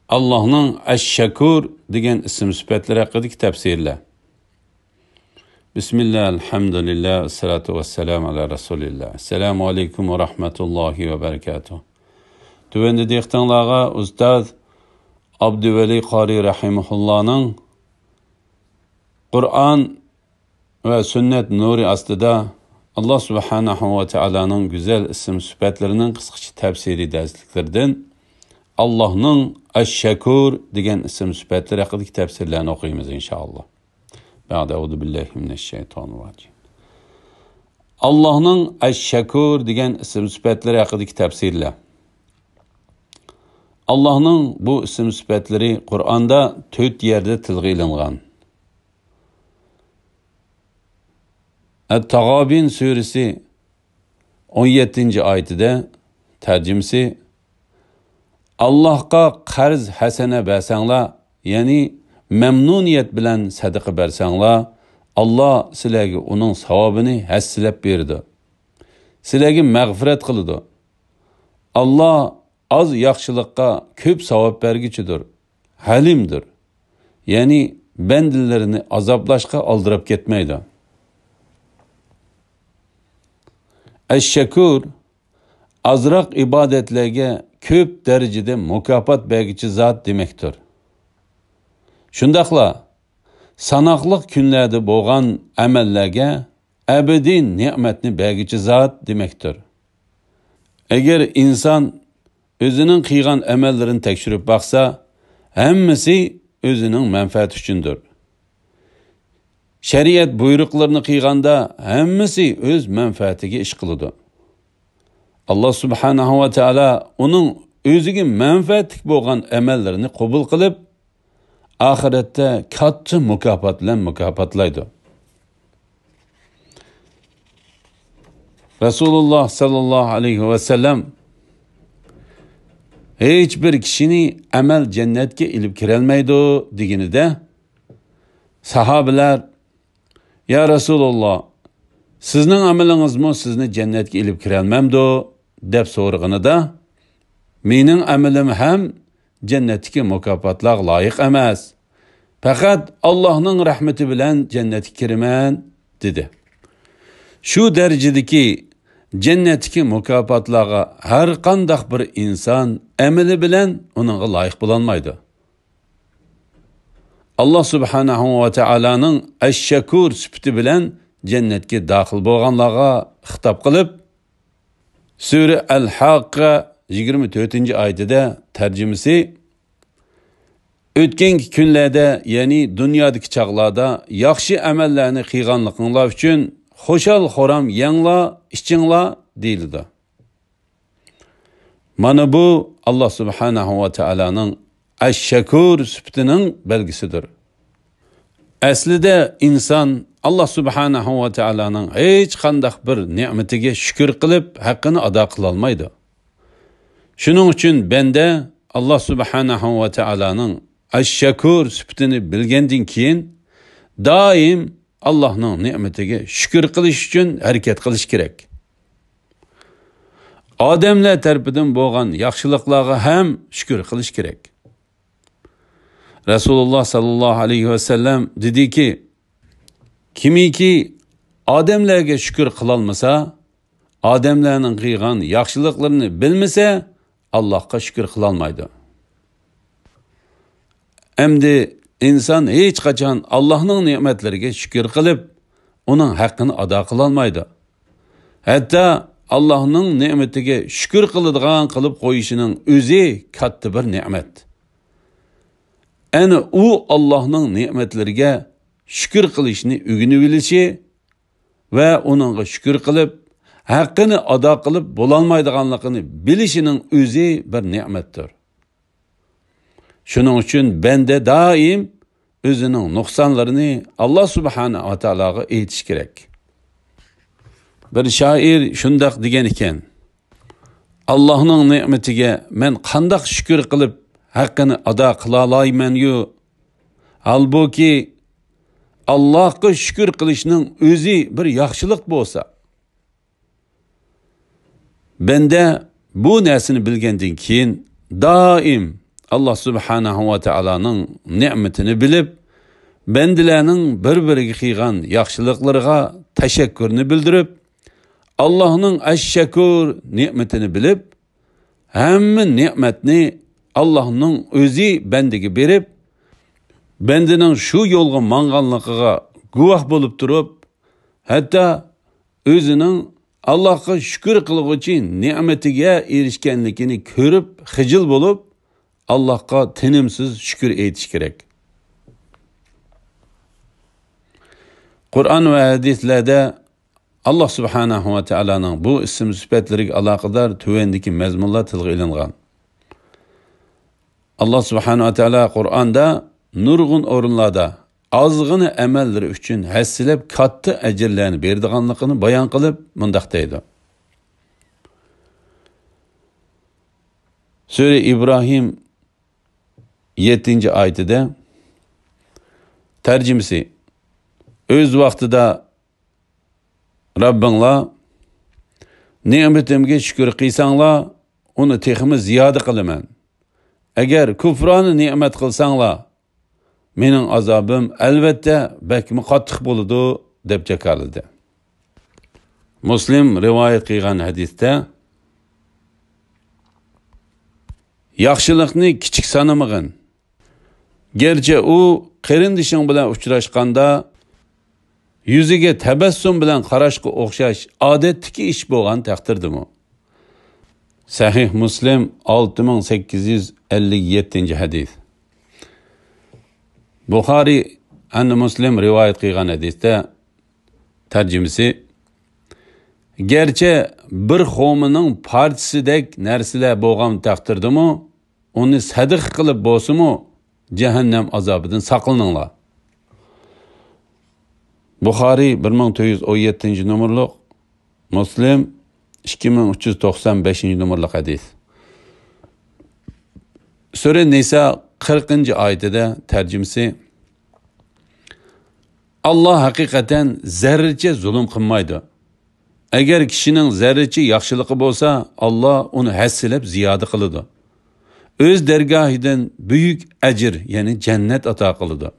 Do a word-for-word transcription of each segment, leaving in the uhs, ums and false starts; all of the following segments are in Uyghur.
ئاللاھنىڭ ئەش-شەكۇر دېگەن ئىسىم سۈپەتلىرى ھەققىدىكى تەپسىرلەر. بىسمىللا، ئەلھەمدۇلىللا، ئەسسالاتۇ ۋەسسالامۇ ئەلا رەسۇلىللا. ئەسسالامۇ ئەلەيكۇم ۋە رەھمەتۇللاھى ۋە بەرىكاتۇھ. تۆۋەندە دىققىتىڭلارغا ئۇستاز ئابدۇۋەلى قارى رەھىمەھۇللانىڭ قۇرئان ۋە سۈننەت نۇرى ئاستىدا ئاللا سۇبھانەھۇ ۋە تائالانىڭ گۈزەل ئىسىم سۈپەتلىرىنىڭ قىسقىچە تەپسىرىي دەرسلىكلىرىدىن ئاللاھنىڭ ئەش-شەكۇر دېگەن ئىسىم سۈپەتلىرى ھەققىدىكى تەپسىرلەرنى ئوقۇيمىز، ئىنشائاللا. بەئدە، ئەئۇزۇ بىللاھى مىنەششەيتانىرراجىم. ئاللاھنىڭ ئەش-شەكۇر دېگەن ئىسىم سۈپەتلىرى ھەققىدىكى تەپسىرلەر. ئاللاھنىڭ بۇ ئىسىم سۈپەتلىرى قۇرئاندا تۆت يەردە تىلغا ئېلىنغان. ئەت-تاغابىن سۈرىسى ئون يەتتىنچى ئايىتىدە، تەرجىمىسى، ئاللاھقا قەرز ھەسەنە بەرسەڭلار، يەنى مەمنۇنىيەت بىلەن سەدىقە بەرسەڭلار، ئاللا سىلەرگە ئۇنىڭ ساۋابىنى ھەسسىلەپ بېرىدۇ. سىلەرگە مەغپىرەت قىلىدۇ. ئاللا ئاز ياخشىلىققا كۆپ ساۋاب بەرگۈچىدۇر، ھەلىمدۇر. يەنى بەندىلىرىنى ئازابلاشقا ئالدىراپ كەتمەيدۇ. ئەش-شەكۇر، ئازراق ئىبادەتلەرگە كۆپ دەرىجىدە مۇكاپات بەرگۈچى زات دېمەكتۇر. شۇنداقلا ساناقلىق كۈنلەردە بولغان ئەمەللەرگە ئەبەدىي نېمەتنى بەرگۈچى زات دېمەكتۇر. ئەگەر ئىنسان ئۆزىنىڭ قىلغان ئەمەللىرىنى تەكشۈرۈپ باقسا، ھەممىسى ئۆزىنىڭ مەنپەئەتى ئۈچۈندۇر. شەرىئەت بۇيرۇقلىرىنى قىلغاندا، ھەممىسى ئۆز مەنپەئەتىگە ئىش قىلىدۇ. ئاللا سۇبھانەھۇ ۋە تائالا ئۇنىڭ ئۆزىگە مەنپەئەتلىك بولغان ئەمەللىرىنى قوبۇل قىلىپ، ئاخىرەتتە كاتتا مۇكاپات بىلەن مۇكاپاتلايدۇ. رەسۇلۇللا ساللاللاھۇ ئەلەيھى ۋەسەللەم ھېچ بىر كىشىنى ئەمەل جەننەتكە ئېلىپ كىرەلمەيدۇ دېگىنىدە، ساھابىلەر، يا رەسۇلۇللا، سىزنىڭ ئەمىلىڭىزمۇ سىزنى جەننەتكە ئېلىپ كىرەلمەمدۇ؟ دەپ سورىغىنىدا، مېنىڭ ئەمىلىم ھەم جەننەتتىكى مۇكاپاتلارغا لايىق ئەمەس. پەقەت ئاللاھنىڭ رەھمىتى بىلەن جەننەتكە كىرىمەن، دېدى. شۇ دەرىجىدىكى جەننەتتىكى مۇكاپاتلارغا ھەر قانداق بىر ئىنسان ئەمىلى بىلەن ئۇنىڭغا لايىق بولالمايدۇ. ئاللا سۇبھانەھۇ ۋە تائالانىڭ ئەش-شەكۇر سۈپىتى بىلەن جەننەتكە داخىل بولغانلارغا خىتاب قىلىپ، سۈرە ئەل-ھاققە يىگىرمە تۆتىنچى ئايىتىدە تەرجىمىسى، ئۆتكەنكى كۈنلەردە، يەنى دۇنيادىكى چاغلاردا ياخشى ئەمەللەرنى قىلغانلىقىڭلار ئۈچۈن خۇشال-خۇرام يەڭلار، ئىچىڭلار دېيىلىدۇ. مانا بۇ ئاللا سۇبھانەھۇ ۋە تائالانىڭ ئەش-شەكۇر سۈپىتىنىڭ بەلگىسىدۇر. ئەسلىدە ئىنسان ئاللا سۇبھانەھۇ ۋە تائالانىڭ ھېچقانداق بىر نېمىتىگە شۈكۈر قىلىپ، ھەققىنى ئادا قىلالمايدۇ. شۇنىڭ ئۈچۈن بەندە ئاللا سۇبھانەھۇ ۋە تائالانىڭ ئەش-شەكۇر سۈپىتىنى بىلگەندىن كېيىن، دائىم ئاللاھنىڭ نېمىتىگە شۈكۈر قىلىش ئۈچۈن ھەرىكەت قىلىش كېرەك. ئادەملەر تەرىپىدىن بولغان ياخشىلىقلارغا ھەم شۈكۈر قىلىش كېرەك. رەسۇلۇللا ساللاللاھۇ ئەلەيھى ۋەسەللەم دېدىكى، كىمكى ئادەملەرگە شۈكۈر قىلالمىسا، ئادەملەرنىڭ قىلغان ياخشىلىقلىرىنى بىلمىسە، ئاللاھقا شۈكۈر قىلالمايدۇ. ئەمدى ئىنسان ھېچقاچان ئاللاھنىڭ نېمەتلىرىگە شۈكۈر قىلىپ، ئۇنىڭ ھەققىنى ئادا قىلالمايدۇ. ھەتتا ئاللاھنىڭ نېمىتىگە شۈكۈر قىلىدىغان قىلىپ قويۇشىنىڭ ئۆزى كاتتا بىر نېمەت. ئەنە ئۇ ئاللاھنىڭ نېمەتلىرىگە شۈكۈر قىلىشنى ئۆگىنىۋېلىشى ۋە ئۇنىڭغا شۈكۈر قىلىپ، ھەققىنى ئادا قىلىپ بولالمايدىغانلىقىنى بىلىشىنىڭ ئۆزى بىر نېمەتتۇر. شۇنىڭ ئۈچۈن بەندە دائىم ئۆزىنىڭ نۇقسانلىرىنى ئاللا سۇبھانەھۇ ۋە تائالاغا ئېيتىش كېرەك. بىر شائىر شۇنداق دېگەن ئىكەن، ئاللاھنىڭ نېمىتىگە مەن قانداق شۈكۈر قىلىپ ھەققىنى ئادا قىلالايمەنيۇ؟ ھالبۇكى، ئاللاھقا شۈكۈر قىلىشنىڭ ئۆزى بىر ياخشىلىق بولسا، بەندە بۇ نەرسىنى بىلگەندىن كېيىن، دائىم ئاللا سۇبھانەھۇ ۋە تائالانىڭ نېمىتىنى بىلىپ، بەندىلەرنىڭ بىر-بىرىگە قىلغان ياخشىلىقلىرىغا تەشەككۈرنى بىلدۈرۈپ، ئاللانىڭ ئەششەكۇر نېمىتىنى بىلىپ، ھەممە نېمەتنى ئاللانىڭ ئۆزى بەندىگە بېرىپ، بەندىنىڭ شۇ يولغا ماڭغانلىقىغا گۇۋاھ بولۇپ تۇرۇپ، ھەتتا ئۆزىنىڭ ئاللاغا شۈكۈر قىلغۇچى نېمىتىگە ئېرىشكەنلىكىنى كۆرۈپ خىجىل بولۇپ، ئاللاغا تىنىمسىز شۈكۈر ئېيتىش كېرەك. قۇرئان ۋە ھەدىسلەردە ئاللا سۇبھانەھۇ ۋە تائالانىڭ بۇ ئىسىم سۈپەتلىرىگە ئالاقىدار تۆۋەندىكى مەزمۇنلار تىلغا ئېلىنغان. ئاللا سۇبھانەھۇ ۋە تائالا قۇرئاندا نۇرغۇن ئورۇنلاردا ئازغىنە ئەمەللىرى ئۈچۈن ھەسسىلەپ كاتتا ئەجىرلەرنى بېرىدىغانلىقىنى بايان قىلىپ مۇنداق دەيدۇ. سۈرە ئىبراھىم يەتتىنچى ئايىتىدە، تەرجىمىسى، ئۆز ۋاقتىدا رەببىڭلار نېمىتىمگە شۈكۈر قىلساڭلار، ئۇنى تېخىمۇ زىيادە قىلىمەن. ئەگەر كۇپرانە نېمەت قىلساڭلار، مېنىڭ ئازابىم ئەلۋەتتە بەكمۇ قاتتىق بولىدۇ، دەپ جاكارلىدى. مۇسلىم رىۋايەت قىلغان ھەدىستە، ياخشىلىقنى كىچىك سانىمىغىن. گەرچە ئۇ قېرىندىشىڭ بىلەن ئۇچراشقاندا يۈزىگە تەبەسسۇم بىلەن قاراشقا ئوخشاش ئادەتتىكى ئىش بولغان تەقدىردىمۇ. سەھىھ مۇسلىم، ئالتە مىڭ سەككىز يۈز ئەللىك يەتتىنچى ھەدىس. بۇخارىي ھەمدە مۇسلىم رىۋايەت قىلغان ھەدىستە، تەرجىمىسى، گەرچە بىر خورمىنىڭ پارچىسىدەك نەرسىلەر بولغان تەقدىردىمۇ، ئۇنى سەدىقە قىلىپ بولسىمۇ، جەھەننەم ئازابىدىن ساقلىنىڭلار. بۇخارىي بىر مىڭ تۆت يۈز ئون يەتتىنچى نومۇرلۇق، مۇسلىم ئىككى مىڭ ئۈچ يۈز توقسان بەشىنچى نومۇرلۇق ھەدىس. سۈرە نىسا قىرىقىنچى ئايىتىدە، تەرجىمىسى، ئاللا ھەقىقەتەن زەررىچە زۇلۇم قىلمايدۇ. ئەگەر كىشىنىڭ زەررىچە ياخشىلىقى بولسا، ئاللا ئۇنى ھەسسىلەپ زىيادە قىلىدۇ. ئۆز دەرگاھىدىن بۈيۈك ئەجىر، يەنى جەننەت ئاتا قىلىدۇ.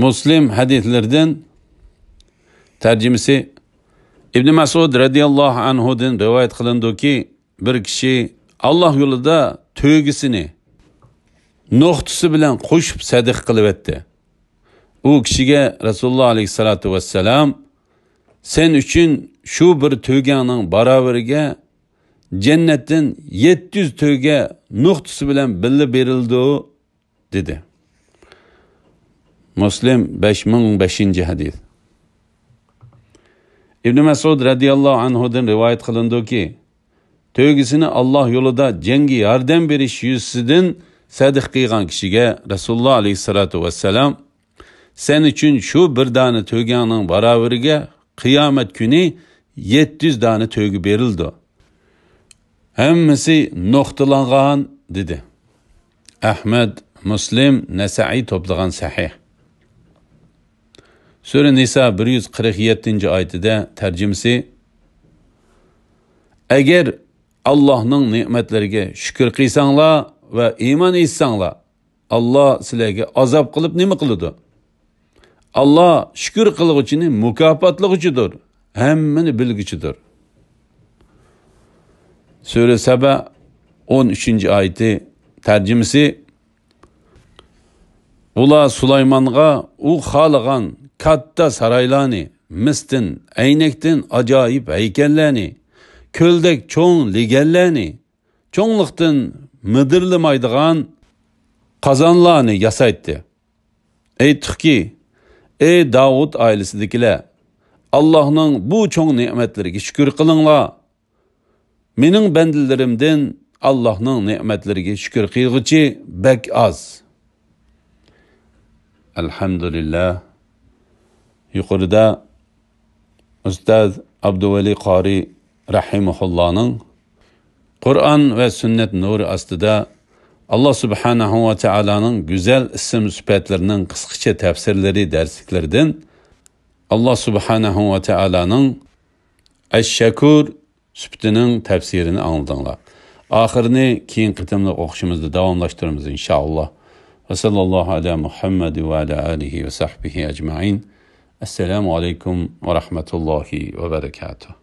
مۇسلىم ھەدىسلىرىدىن، تەرجىمىسى، ئىبنى مەسئۇد رەزىياللاھۇ ئەنھۇدىن رىۋايەت قىلىنىدۇكى، بىر كىشى ئاللا يولىدا تۆگىسىنى نوختىسى بىلەن قوشۇپ سەدىقە قىلىۋەتتى. ئۇ كىشىگە رەسۇلۇللا ئەلەيھىسسالاتۇ ۋەسسالام، سەن ئۈچۈن شۇ بىر تۆگەڭنىڭ باراۋىرىگە جەننەتتىن يەتتە يۈز تۆگە نوختىسى بىلەن بىللە بېرىلىدۇ، دېدى. مۇسلىم، بەش مىڭ بەشىنچى ھەدىس. ئىبنى مەسئۇد رەزىياللاھۇ ئەنھۇدىن رىۋايەت قىلىنىدۇكى، تۆگىسىنى ئاللا يولىدا جەڭگە ياردەم بېرىش يۈزىسىدىن سەدىقە قىلغان كىشىگە رەسۇلۇللا ئەلەيھىسسالاتۇ ۋەسسالام، سەن ئۈچۈن شۇ بىر دانە تۆگەڭنىڭ باراۋىرىگە قىيامەت كۈنى يەتتە يۈز دانە تۆگە بېرىلىدۇ. ھەممىسى نوختىلانغان، دېدى. ئەھمەد، مۇسلىم، نەسائىي توپلىغان سەھىھ. سۈرە نىسا بىر يۈز قىرىق يەتتىنچى ئايىتىدە، تەرجىمىسى، ئەگەر ئاللاھنىڭ نېمەتلىرىگە شۈكۈر قىلساڭلار ۋە ئىمان ئېيتساڭلار، ئاللا سىلەرگە ئازاب قىلىپ نېمە قىلىدۇ؟ ئاللا شۈكۈر قىلغۇچىنى مۇكاپاتلىغۇچىدۇر، ھەممىنى بىلگۈچىدۇر. سۈرە سەبە، ئون ئۈچىنچى ئايىتى، تەرجىمىسى، ئۇلار سۇلايمانغا ئۇ خالىغان كاتتا سارايلارنى، مىستىن، ئەينەكتىن ئاجايىپ ھەيكەللەرنى، كۆلدەك چوڭ لېگەنلەرنى، چوڭلۇقتىن مىدىرلىمايدىغان قازانلارنى ياسايتتى. ئېيتتۇقكى، ئەي داۋۇت ئائىلىسىدىكىلەر، ئاللاھنىڭ بۇ چوڭ نېمەتلىرىگە شۈكۈر قىلىڭلار. مېنىڭ بەندىلىرىمدىن ئاللاھنىڭ نېمەتلىرىگە شۈكۈر قىلغۇچى بەك ئاز. ئەلھەمدۇلىللا. يۇقىرىدا ئۇستاز ئابدۇۋەلى قارى رەھىمەھۇللانىڭ قۇرئان ۋە سۈننەت نۇرى ئاستىدا ئاللا سۇبھانەھۇ ۋە تائالانىڭ گۈزەل ئىسىم سۈپەتلىرىنىڭ قىسقىچە تەپسىرلىرى دەرسلىكلىرىدىن ئاللا سۇبھانەھۇ ۋە تائالانىڭ ئەششەكۇر سۈپىتىنىڭ تەپسىرىنى ئاڭلىدىڭلار. ئاخىرىنى كېيىنكى قېتىملىق ئوقۇشىمىزدا داۋاملاشتۇرىمىز، ئىنشائاللا. ۋە ساللاللاھۇ ئەلا مۇھەممەد ۋە ئەلا ئالىھى ۋە سەھبىھى ئەجمەئىن. ئەسسالامۇ ئەلەيكۇم ۋە رەھمەتۇللاھى ۋە بەرەكاتۇھ.